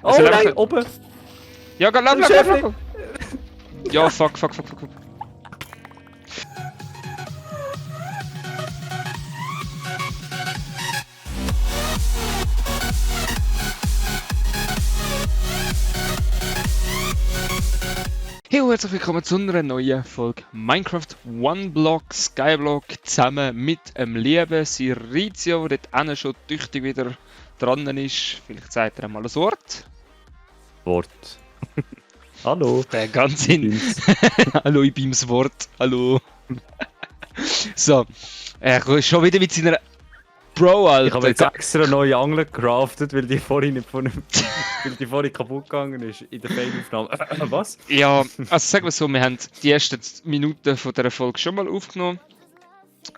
Oh nein, oben! Ja, lauf. Ja, fuck. Hey und herzlich willkommen zu einer neuen Folge Minecraft OneBlock Skyblock zusammen mit dem lieben Sirizio, der dort schon tüchtig wieder dran ist. Vielleicht sagt er einmal ein Wort. Hallo. Der ganz hin. Hallo, ich bin's Wort. Hallo. So, er ist schon wieder mit seiner Bro, Alter. Ich habe jetzt extra neue Angel gecraftet, weil die vorhin nicht weil die vorhin kaputt gegangen ist in der Fail-Aufnahme. Was? Ja, also sagen wir so, wir haben die ersten Minuten von dieser Folge schon mal aufgenommen.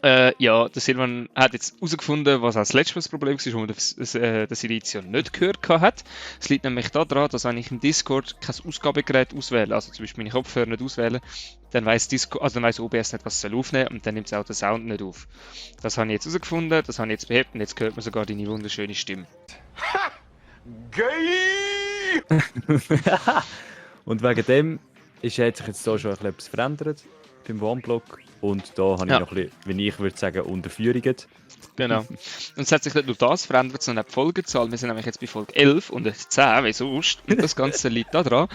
Ja, der Silvan hat jetzt herausgefunden, was als letztes Problem war, wo der Sirizio nicht gehört hat. Es liegt nämlich daran, dass wenn ich im Discord kein Ausgabegerät auswähle, also zum Beispiel meine Kopfhörer nicht auswähle, dann weiss OBS nicht, was es aufnehmen soll und dann nimmt es auch den Sound nicht auf. Das habe ich jetzt herausgefunden, das habe ich jetzt behebt und jetzt hört man sogar deine wunderschöne Stimme. Ha! Geil! Und wegen dem hat sich jetzt hier schon etwas verändert beim OneBlock. Und da habe ich noch ein bisschen, wie ich würde sagen, Unterführungen. Genau. Und es hat sich nicht nur das verändert, sondern auch die Folgenzahl. Wir sind nämlich jetzt bei Folge 11 und 10, wie sonst. Und das Ganze liegt daran,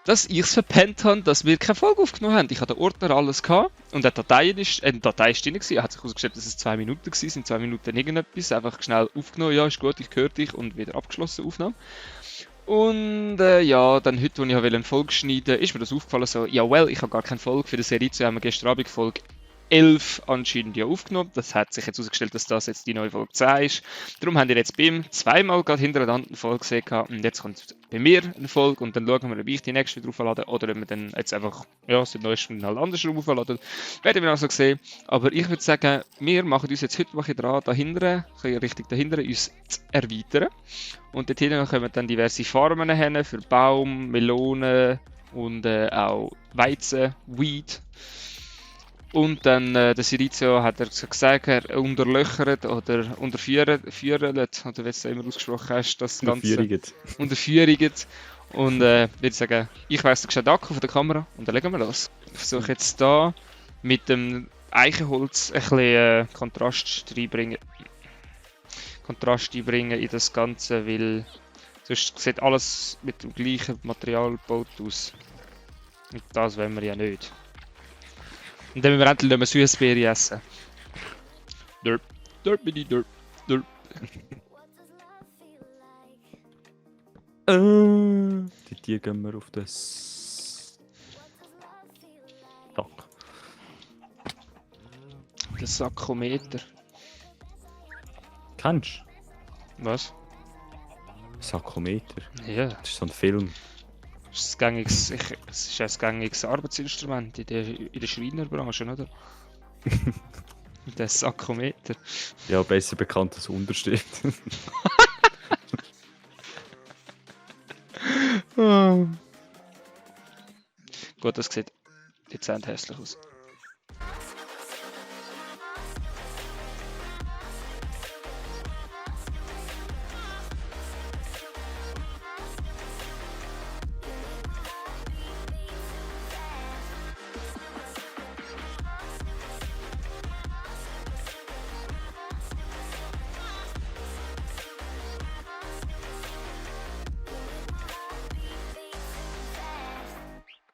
dass ich es verpennt habe, dass wir keine Folge aufgenommen haben. Ich hatte den Ordner alles gehabt und eine Datei ist drin gewesen. Hat sich herausgestellt, dass es 2 Minuten waren. Sind 2 Minuten irgendetwas. Einfach schnell aufgenommen. Ja, ist gut, ich höre dich und wieder abgeschlossen Aufnahme. Und ja, dann heute, als ich eine Folge schneiden wollte, ist mir das aufgefallen, so, ja well, ich habe gar keine Folge für die Serie, zu haben wir gestern Abend Folge 11 anscheinend ja aufgenommen. Das hat sich jetzt herausgestellt, dass das jetzt die neue Folge 10 ist. Darum haben wir jetzt beim zweimal gerade hintereinander eine Folge gesehen und jetzt kommt bei mir eine Folge und dann schauen wir, ob ich die nächste wieder auflade oder ob wir dann jetzt einfach, ja, das neueste halt andersrum aufladen. Werden wir also sehen. Aber ich würde sagen, wir machen uns jetzt heute mal dran, dahinter, Richtung dahinter, uns zu erweitern. Und dort hinten kommen dann diverse Farmen hin für Baum, Melonen und auch Weizen, Weed. Und dann der Sirizio hat er gesagt, er unterlöchert oder unterführt, oder wie du es immer ausgesprochen hast, das Ganze. Unterführigt. Und würde sagen, ich weiss den gescheiten Akku von der Kamera und dann legen wir los. Ich versuche jetzt hier mit dem Eichenholz ein bisschen Kontrast reinbringen. In das Ganze, weil sonst sieht alles mit dem gleichen Material gebaut aus. Und das wollen wir ja nicht. Und dann müssen wir endlich eine Süßbeere essen. Derp, derpidi, derp, derp. Die Tiere gehen wir auf das Sack. Der Sakkometer. Kennst du? Was? Sakkometer? Ja. Das ist so ein Film. Es ist ein gängiges Arbeitsinstrument in der Schreinerbranche, oder? Der Sakkometer. Ja, besser bekannt als Unterschrift. Gut, das sieht dezent hässlich aus.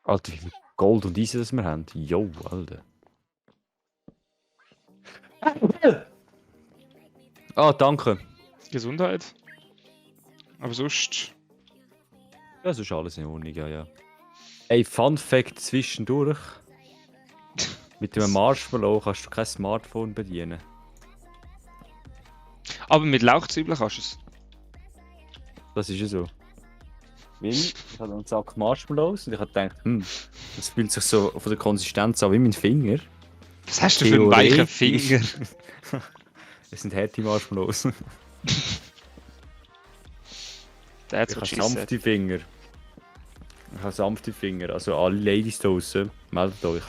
Alter, wie viel Gold und Eisen das wir haben. Jo, Alter. Ah, danke. Gesundheit. Aber sonst. Ja, das ist alles in Ordnung, ja. Ey, Fun Fact zwischendurch. Mit dem Marshmallow kannst du kein Smartphone bedienen. Aber mit Lauchzwiebeln kannst du es. Das ist ja so. Weil ich hatte einen Sack Marshmallows und ich habe gedacht, das fühlt sich so von der Konsistenz an wie mein Finger. Was hast du für einen weichen Finger? Es sind harte Marshmallows. Der hat Ich so habe geschissen. sanfte Finger. Also alle Ladies da draussen, meldet euch.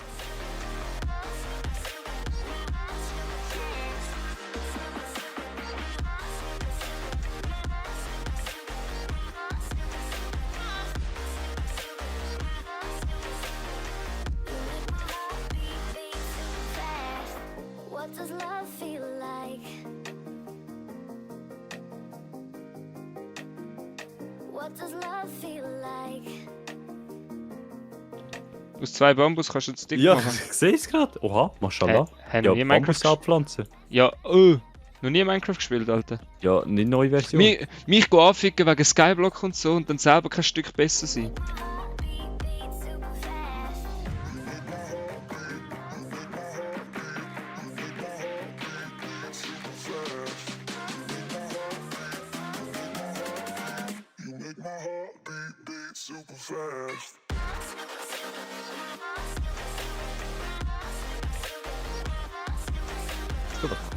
Aus 2 Bambus kannst du das dick Ja, machen. ich sehe es gerade. Oha, mashallah. Haben Ja, noch nie Minecraft Bambus abpflanzen. Ja, noch nie Minecraft gespielt, Alter. Ja, nicht neue Version. Mich go anficken wegen Skyblock und so und dann selber kein Stück besser sein.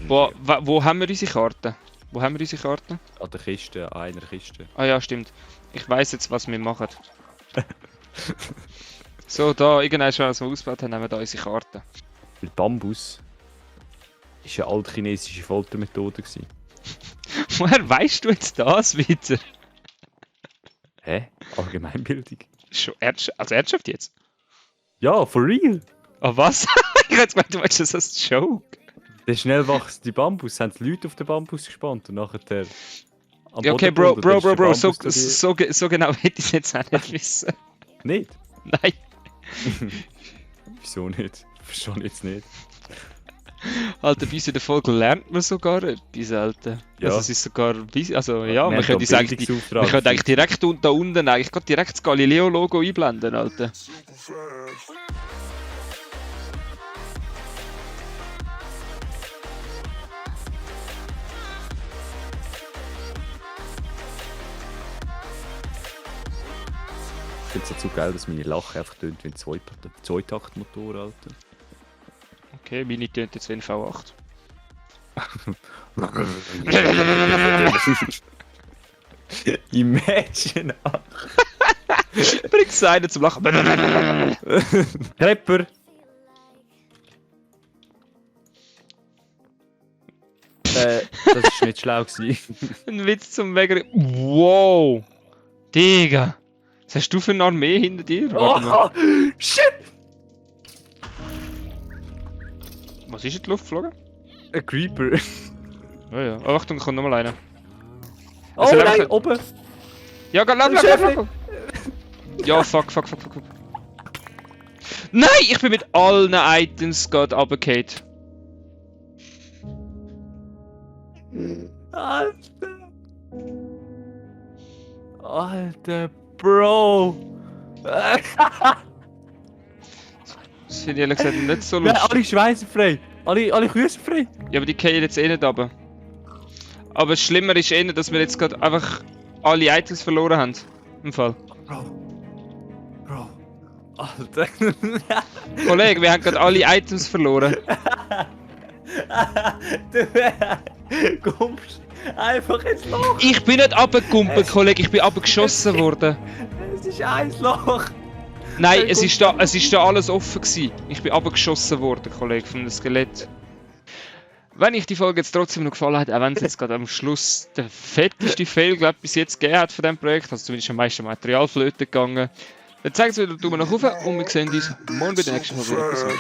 Wo haben wir unsere Karten? Wo haben wir unsere Karten? An der Kiste, an einer Kiste. Ah ja, stimmt. Ich weiss jetzt, was wir machen. So, da, irgendwann schon, als wir ausgebaut haben, haben wir da unsere Karten. Weil Bambus ist eine altchinesische Foltermethode gewesen. Woher weißt du jetzt das wieder? Hä? Allgemeinbildung? Schon also ernsthaft jetzt? Ja, for real! Ah, was? Ich hätte gemeint, du meinst das als Joke. Der schnell wachsende Bambus, haben die Leute auf den Bambus gespannt und nachher am Ja, okay, Boden Bro, gebunden, dann ist der so Bambus genau hätte ich es jetzt auch nicht wissen. Nicht? Nein. Wieso nicht? Verstehe ich jetzt nicht. Alter, bei uns in der Folge lernt man sogar etwas, Alter. Ja. Also es ist sogar, also ja, Wir man könnte haben eigentlich, Bildungsauftrag. man könnte eigentlich direkt da unten eigentlich gerade direkt das Galileo-Logo einblenden, Alter. Ich finde es dazu geil, dass meine Lache einfach tönt wie ein Zweitaktmotor, Alter. Okay, meine tönt jetzt wie ein V8. Imagine! Bring's einen zum Lachen. Trepper! Das ist nicht schlau gewesen. Ein Witz zum Wegen. Wow! Digga! Was hast du für eine Armee hinter dir? Warte mal. Oh, shit! Was ist in die Luft geflogen? Ein Creeper. Oh ja. Oh, Achtung, kommt nochmal einer. Oh Also, nein, einfach- oben! Ja, lauf. Ja, fuck. Nein, ich bin mit allen Items gerade runtergefallen. Alter! Alter, Bro! Das finde ich ehrlich gesagt nicht so Nein, lustig. alle Schweizer frei! Alle Füße frei! Ja, aber die fallen jetzt eh nicht runter. Aber schlimmer ist eher, dass wir jetzt gerade einfach alle Items verloren haben. Im Fall. Bro! Alter! Kollege, wir haben gerade alle Items verloren. Du kommst einfach ins Loch! Ich bin nicht runtergekumpelt, Kollege, ich bin runtergeschossen worden. Es ist ein Loch! Nein, es ist da alles offen gewesen. Ich bin runtergeschossen worden, Kollege, von einem Skelett. Wenn euch die Folge jetzt trotzdem noch gefallen hat, auch wenn es jetzt gerade am Schluss der fetteste Fail, glaube ich, bis jetzt gegeben hat von diesem Projekt, also zumindest am meisten Material flöten gegangen, dann zeigt es wieder den Daumen nach oben und wir sehen uns morgen bei der nächsten Folge.